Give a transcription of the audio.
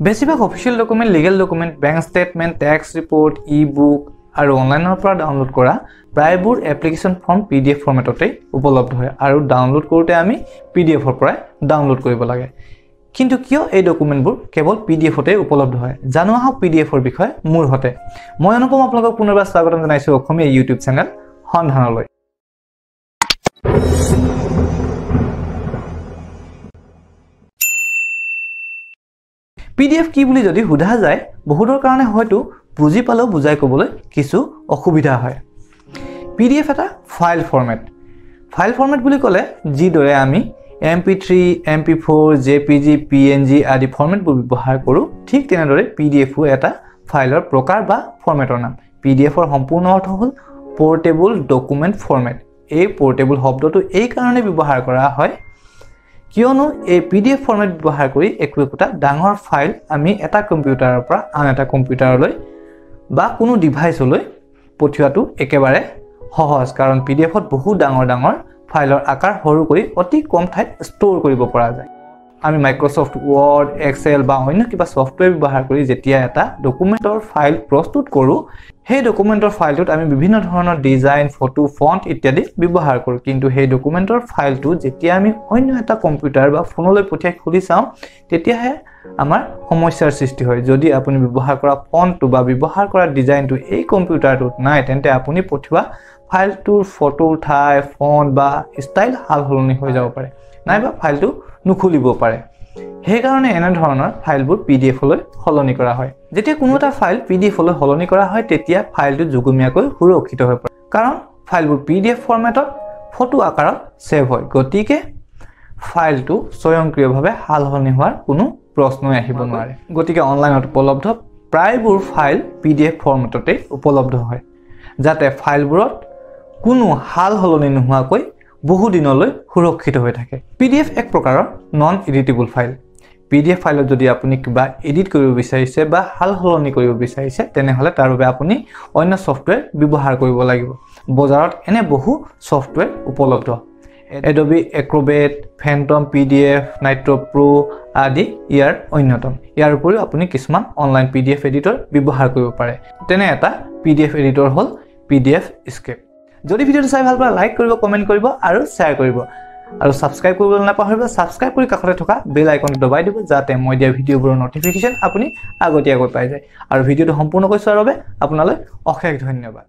বেছিভাগ official document, legal document, bank statement, tax report, e book আৰু অনলাইনৰ পৰা ডাউনলোড কৰা প্ৰায়বোৰ এপ্লিকেশ্যন ফৰ্ম PDF ফৰ্মেটতেই উপলব্ধ হয় আৰু ডাউনলোড কৰোঁতে আমি PDFৰ পৰাই ডাউনলোড কৰিব লাগে। কিন্তু কিয় এই ডকুমেণ্টবোৰ কেৱল PDFতেই উপলব্ধ হয়? জানো আহক PDFৰ বিষয়ে মোৰ হতে। মই অনুপম আপোনালোকক পুনৰবাৰ স্বাগতম জনাইছোঁ অসমীয়া ইউটিউব চেনেল সন্ধানলৈ। PDF কি বুলি যদি সোধা যায়, বহুতৰ কাৰণে হয়তো বুজি পালেও বুজাই ক'বলৈ কিছু অসুবিধা হয়। PDF এটা ফাইল ফৰ্মেট। ফাইল ফৰ্মেট বুলি ক'লে যিদৰে আমি MP3, MP4, JPG, PNG আদি ফৰ্মেটবোৰ ব্যৱহাৰ কৰোঁ, ঠিক তেনেদৰে PDFও এটা ফাইলৰ প্ৰকাৰ বা ফৰ্মেটৰ নাম। PDFৰ সম্পূৰ্ণ অৰ্থ হ'ল পৰ্টেবল ডকুমেণ্ট ফৰ্মেট। এই পৰ্টেবল শব্দটো এই কাৰণে ব্যৱহাৰ কৰা হয় কিয়নো এই PDF format ব্যৱহাৰ কৰি একো একোটা ডাঙৰ ফাইল আমি এটা কম্পিউটাৰৰ পৰা আন এটা কম্পিউটাৰলৈ বা কোনো ডিভাইচলৈ পঠিওৱাটো একেবাৰে সহজ, কাৰণ PDFত বহু ডাঙৰ ডাঙৰ ফাইলৰ আকাৰ সৰু কৰি অতি কম ঠাইত ষ্ট'ৰ কৰিব পৰা যায়। আমি মাইক্ৰ'ছফ্ট ৱৰ্ড, এক্সেল বা অন্য কিবা ছফ্টৱেৰ ব্যৱহাৰ কৰি যেতিয়া এটা ডকুমেণ্টৰ ফাইল প্ৰস্তুত কৰোঁ, সেই ডকুমেণ্টৰ ফাইলটোত আমি বিভিন্ন ধৰণৰ ডিজাইন, ফটো, ফণ্ট ইত্যাদি ব্যৱহাৰ কৰোঁ। কিন্তু সেই ডকুমেণ্টৰ ফাইলটো যেতিয়া আমি অন্য এটা কম্পিউটাৰ বা ফোনলৈ পঠিয়াই খুলি চাওঁ, তেতিয়াহে আমাৰ সমস্যাৰ সৃষ্টি হয়। যদি আপুনি ব্যৱহাৰ কৰা ফণ্টটো বা ব্যৱহাৰ কৰা ডিজাইনটো এই কম্পিউটাৰটোত নাই, তেন্তে আপুনি পঠিওৱা ফাইলটোৰ ফটোৰ ঠাই, ফণ্ট বা ষ্টাইল সাল সলনি হৈ যাব পাৰে, নাইবা ফাইলটো নুখুলিব পাৰে। সেইকাৰণে এনেধৰণৰ ফাইলবোৰ PDFলৈ সলনি কৰা হয়। যেতিয়া কোনো এটা ফাইল PDFলৈ সলনি কৰা হয়, তেতিয়া ফাইলটো যুগমীয়াকৈ সুৰক্ষিত হৈ পৰে, কাৰণ ফাইলবোৰ PDF ফৰ্মেটত ফটো আকাৰত ছেভ হয়। গতিকে ফাইলটো স্বয়ংক্ৰিয়ভাৱে সাল সলনি হোৱাৰ কোনো প্ৰশ্নই আহিব নোৱাৰে। গতিকে অনলাইনত উপলব্ধ প্ৰায়বোৰ ফাইল PDF ফৰ্মেটতেই উপলব্ধ হয়, যাতে ফাইলবোৰত কোনো সাল সলনি নোহোৱাকৈ বহুদিনলৈ সুৰক্ষিত হৈ থাকে। PDF এক প্ৰকাৰৰ নন এডিটেবল ফাইল। PDF ফাইলত যদি আপুনি কিবা এডিট কৰিব বিচাৰিছে বা সাল সলনি কৰিব বিচাৰিছে, তেনেহ'লে তাৰ বাবে আপুনি অন্য ছফ্টৱেৰ ব্যৱহাৰ কৰিব লাগিব। বজাৰত এনে বহু ছফ্টৱেৰ উপলব্ধ। Adobe Acrobat, Phantom PDF, Nitro Pro আদি ইয়াৰ অন্যতম। ইয়াৰ উপৰিও আপুনি কিছুমান অনলাইন PDF editor ব্যৱহাৰ কৰিব পাৰে। তেনে এটা PDF editor হ'ল PDF Escape। যদি ভিডিঅ'টো চাই ভাল পায়, লাইক কৰিব, কমেণ্ট কৰিব আৰু শ্বেয়াৰ কৰিব আৰু ছাবস্ক্ৰাইব কৰিবলৈ নাপাহৰিব। ছাবস্ক্ৰাইব কৰি কাষতে থকা বেল আইকনটো দবাই দিব, যাতে মই দিয়া ভিডিঅ'বোৰৰ ন'টিফিকেশ্যন আপুনি আগতীয়াকৈ পাই যায়। আৰু ভিডিঅ'টো সম্পূৰ্ণকৈ চোৱাৰ বাবে আপোনালৈ অশেষ ধন্যবাদ।